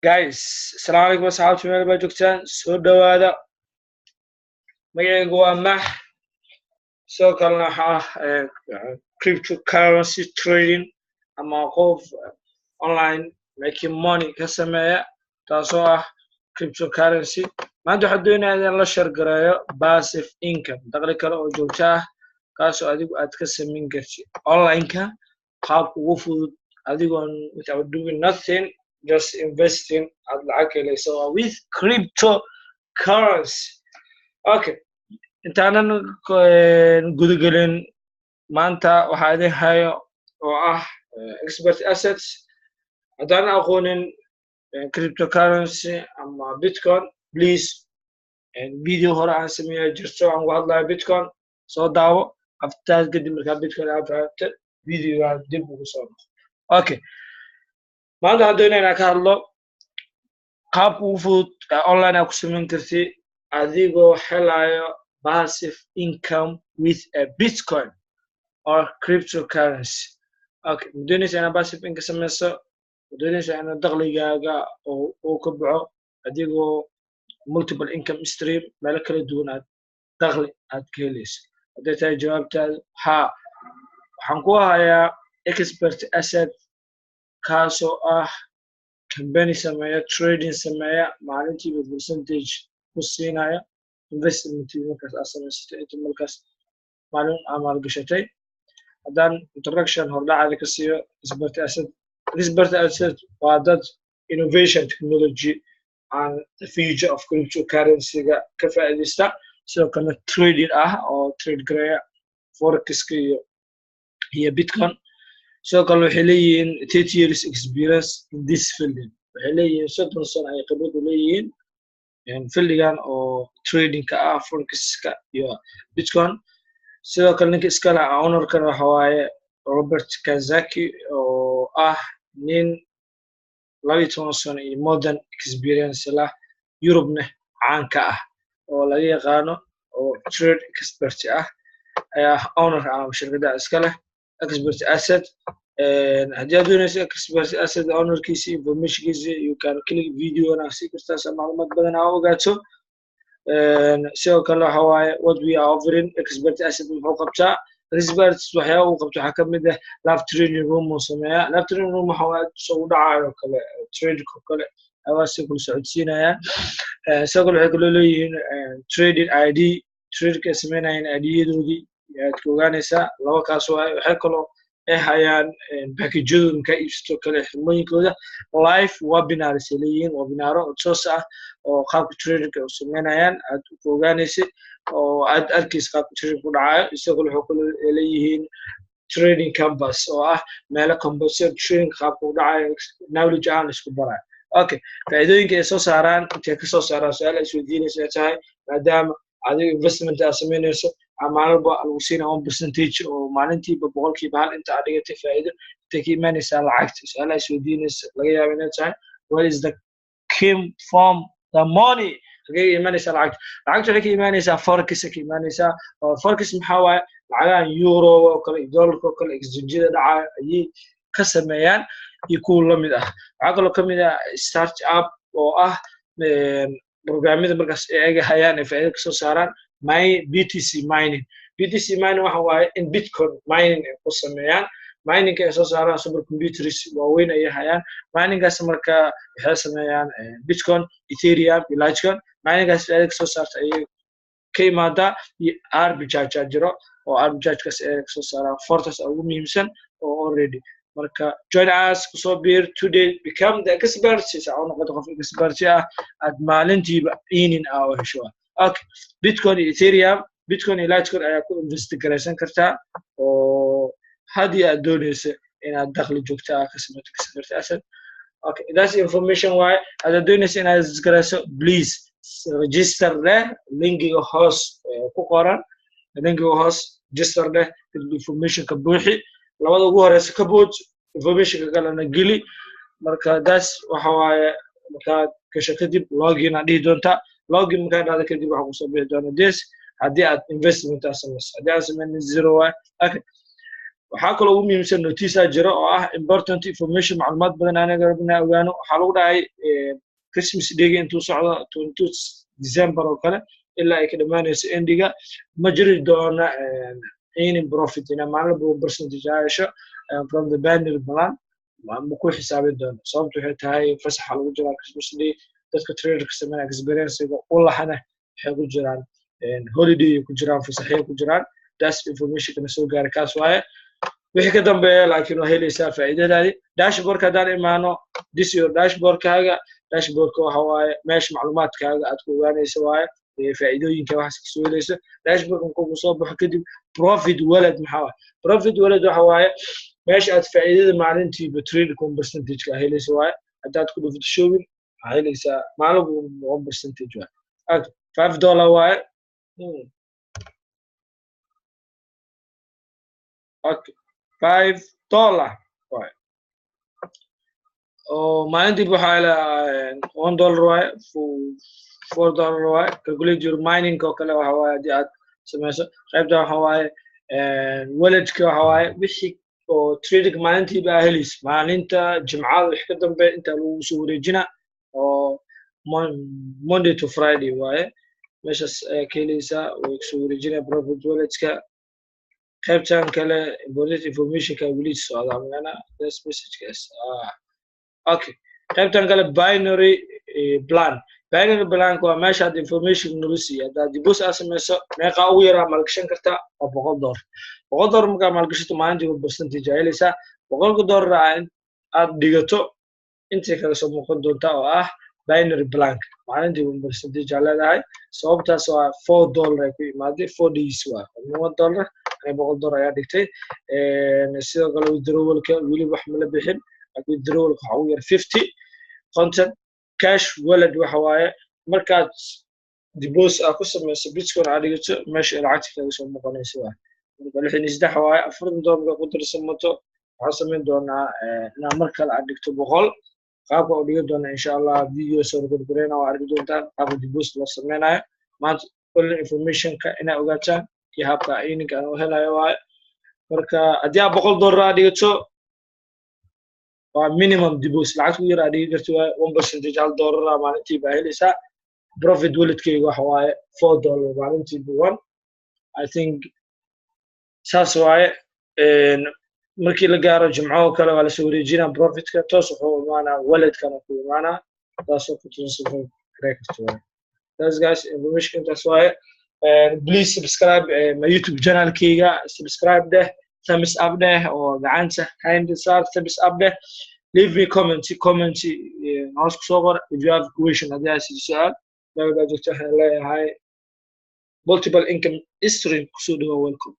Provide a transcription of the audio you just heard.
Guys, asalaamu calaykum asxaabta, meel baa joogtaan, soo dhowaada. Magacaygu waa Max, sidoo kalena waxaa ah cryptocurrency trading ama qof online making money ka sameeya, taasoo ah cryptocurrency. Maanta waxaan doonayaa inaan la share gareeyo passive income, dakhli kale oo joogto ah, kaasoo adigu aad ka samayn kartid online-ka qaabka ugu fudud, adigoon without doing nothing, just investing, aad lacag helayso, waa with cryptocurrency. Okay, intaanan gudagelin, maanta waxaa idin hayo oo ah Expert Assets. Haddaanan aqoonin cryptocurrency ama Bitcoin, please, video hore aan sameeya jirto aan uga hadlayo Bitcoin, soo daawo. Aftaas kadib markaa Bitcoin aad fahamto, videogaan dib ugu soo noqo. Okay, maanta waxaan doonaya inaan ka hadlo qaabka ugu fudud ee online aad ku samayn kartid adigoo helayo passive income with a Bitcoin or cryptocurrency. Okay, ma doonaysa inaad passive income samayso? Ma doonaysa inaad dakhligaaga oo uu ka baxo adigoo multiple income stream, meelo kala duwan aad dakhli aad ka helayso? Hadday tahay jawaabtaadu haa, waxaan ku hayaa Expert Asset, kaasoo ah company sameeya trading sameeya, maalintiiba percentage ku siinaya investmentii markaas aad samaysatay, inta markaas maalin aa maalgashatay. Haddaan introduction hordhacaada ka siiyo Expert Asset, Expert Asset waa dad innovation technology and the future of cryptocurrency-ga ka faa'iidaysta, sidoo kalena trading ah oo trade gareeya forex-ka iyo Bitcoin. Sidoo kale waxay leeyihiin 30 years experience in this field. Waxay leeyihiin 30 sano ay khibrad u leeyihiin fieldigan oo tradingka ah, forexiska iyo Bitcoin. Sidoo kale ninka iskale ownerkan waxa waaye Robert Kiyosaki, oo ah nin 12 sano iyo modern experience lah, Yurubna caanka ah oo laga yaqaano oo trade expert ah, ayaa owner ama shirkadda iska leh Expert Asset. Haddii aad doonayso Expert Asset ownerkiisa informationkiisa, you can click video na sii kartaa si macluumaad badan aa ogaato. Sidoo kale waxa waaye what we are offering. Expert Asset muxuu qabtaa? Expert waxyaaba uu qabto waxaa kamid ah live trading room uu sameeyaa. Live trading room waxa waaye soo u dhacayo kale trading oo kale awaasi kula socodsiinayaan. Sidoo kale waxay kaloo leeyihiin trading ID, tradeka ay sameynayaan ID-yadoodii aad ka ogaanaysaa. Laba kaas waaye. Waxay kaloo ay hayaan package-yadooda markaa iibsato kale, xirmooyinkooda, live webinars ay leeyihiin, webinaro oo toos ah oo qaabka tradingka u sameynayaan aad ku ogaanaysid oo aad arkaysa qaabka trading ku dhacayo. Sidoo kale waxay kaloo leeyihiin trading campus, oo ah meelo campusyo trading qaabka u dhacayo knowledge ahaan isku barayo. Okay, faa'iidooyinka ay soo saaraan, intay ka soo saaraan, su-aal ay isweydiinaysa ay tahay, maadaama adiga investment aad samaynayso, maalinba lagu siinaya 1 percentage oo maalintiiba 1% inta aad dhigatay faa'iido, intay ka imaanaysaa lacagta? Su-aalaha isweydiinaysa laga yaaba inay tahay where is the came from the money, xagee ka imaanaysaa lacagta? Lacagta waxay ka imaanaysaa forex ka imaanaysaa. Oo forex maxaa waaye? Lacagahan euro oo kale iyo dollarka oo kale exchange-yada dhacaya ayay ka sameeyaan iyo kuwa la mid ah. Waxaa kaloo kamid ah start up, oo ah programyada markaas ay ayaga hayaan ay faa'iido kasoo saaraan, my BTC mining. BTC mining waxa waaye in Bitcoin mining ay ku sameeyaan. Miningka ay soo saaraan, super computers waaweyn ayay hayaan. Miningaas marka waxay sameeyaan Bitcoin, Ethereum iyo Litecoin. Miningaas faa'iido kasoo saarta ayay ka imaadaa, iyo arbitrage jiro oo arbitragekaas ay kasoo saaraan. Fortas ugu muhiimsan oo already. Marka join us, kusoo biir today, become the expert, si aa u noqoto qof expert ah, aad maalintiiba earning ah oo hesho. Okay, Bitcoin iyo Ethereum, Bitcoin iyo Litecoin ayaa ku invest garaysan kartaa oo haddii aad doonayso inaad dakhli joogto ah ka samayto Expert Asset. Okay, that's information waaye. Haddaad doonayso inaad isgarayso, please register leh linkiga hoos ku qoran. Linkiga hoos register leh, kadib informationka buuxi, labada ugu horeysa ka bood, informationka kalena geli. Marka that's waxa waaye, markaad gasho kadib login aad dhihi doontaa. Login markaa dhahda kadib, waxaa kusoo bixi doona this, haddii aad investment aad samayso. Haddii aad samaynin, zero waaye. Okay, waxaa kaloo ugu muhiimsan notice jira oo ah important information, macluumaad badan anaga rabnaa ogaano. Waxaa lagu dhahay Christmas Day intuu socdo, 22 December oo kale, ilaa ay ka dhammaanayso endiga, ma jiri doona earning profit ina maalin walba percentage aa hesho from the binary plan. Ma ku xisaabin doono. Sababtu waxay tahay fasaxa lagu jiraa Christmas Day. Dadka traderka sameynaya experiencega u lahana waxay ku jiraan holiday, ku jiraan fasaxyo ku jiraan. That's informationkana soo gaaray kaas waaye. Wixii ka dambeeya laakiin waa helaysaa faa'iidadaadi. Dashboardka haddaan imaano, this your dashboardkaaga. Dashboardka waxa waaye meesha macluumaadkaaga aad ku ogaanaysa waaye, faa'iidooyinka waxaas kasoo helayso. Dashboardka markuu kusoo baxo kadib, profit wallet maxaa waaye? Profit wallet waxa waaye meesha aad faa'iidada maalintiiba trade percentage-ka helaysa waaye. Haddaad ku dhufato showing, waxaa helaysaa maalin 1% waaye, $5 waaye. Okay, $5 waaye oo maalintiiba waxaa helaa $1 waaye, $4 waaye. Calculate your mining oo kale waxa waaye haddii aad sameyso. Qaybta waxa waaye walletka, waxa waaye wixii oo trading maalintiiba aa helaysa. Maalinta Jimcada wixii ka dambe inta lagu soo wareejina oo Monday to Friday waaye, meeshaas ayaa ka helaysaa, way kusoo wareejinaya profit walletka. Qaybtan kale important informationka weli socdaa magana this messagekaas. Okay, qaybtan kale binary plan. Binary planka waa meesha aad information nala siiya. Haddaad deposit aad sameyso, meeqaa ugu yaraa maalgashan kartaa? Waa $100. $100 markaa maalgashato, maalintii percentage aa helaysaa. $100 aad dhigato, intay kala soo muuqan doontaa oo ah binary plank, maalintii 1% aa leedahay. Sababtaas waa $4 ay ku imaaday, 4 days waa $1. Ani $100 ayaa dhigtay. Sidoo kale withdrawalka weli wax mala bixin, laakiin withdrawalka waxa ugu yar 50, 50. Cash wallet waxa waaye markaad deposit aad ku sameyso, Bitcoin aad dhigato, meesha lacagta kaga soo muuqanaysa waa marka 63 waaye. $40 markaa ku darsamato, waxaan samayn doonaa inaa mar kale aad dhigto 100. Qaabka u dhigan doona, insha Allah, video soo record gareyna, waa arki doontaan qaabka deposit loo sameynayo. Maanta only informationka inaa ogaataan iyo habka earningka aan u helayo waaye. Marka haddii aad $100 aad dhigato, waa minimum deposit, lacagta ugu yar aad dhigi karto waaye, 1%, $1 maalintii baa helaysaa. Profit walletkeyga waxa waaye $4 maalintiiba one. I think saas waaye. Markii la gaaro Jimco oo kale, waa lasoo wareejinaa profitka, toos wuxuu imaanaa walletkana ku imaanaa, taasoo ku transfer garey karto waaye. That's guys, information intaas waaye. Please subscribe my YouTube channelkeyga. Subscribe deh, thumbs up deh oo gacanta hand saar, thumbs up deh. Leave me comment, comment hoos kusoo qor if you have question, haddii aad sido su-aal. Meel baa joogta, waxaan leeyahay multiple income stream kusoo dhawo, welcome.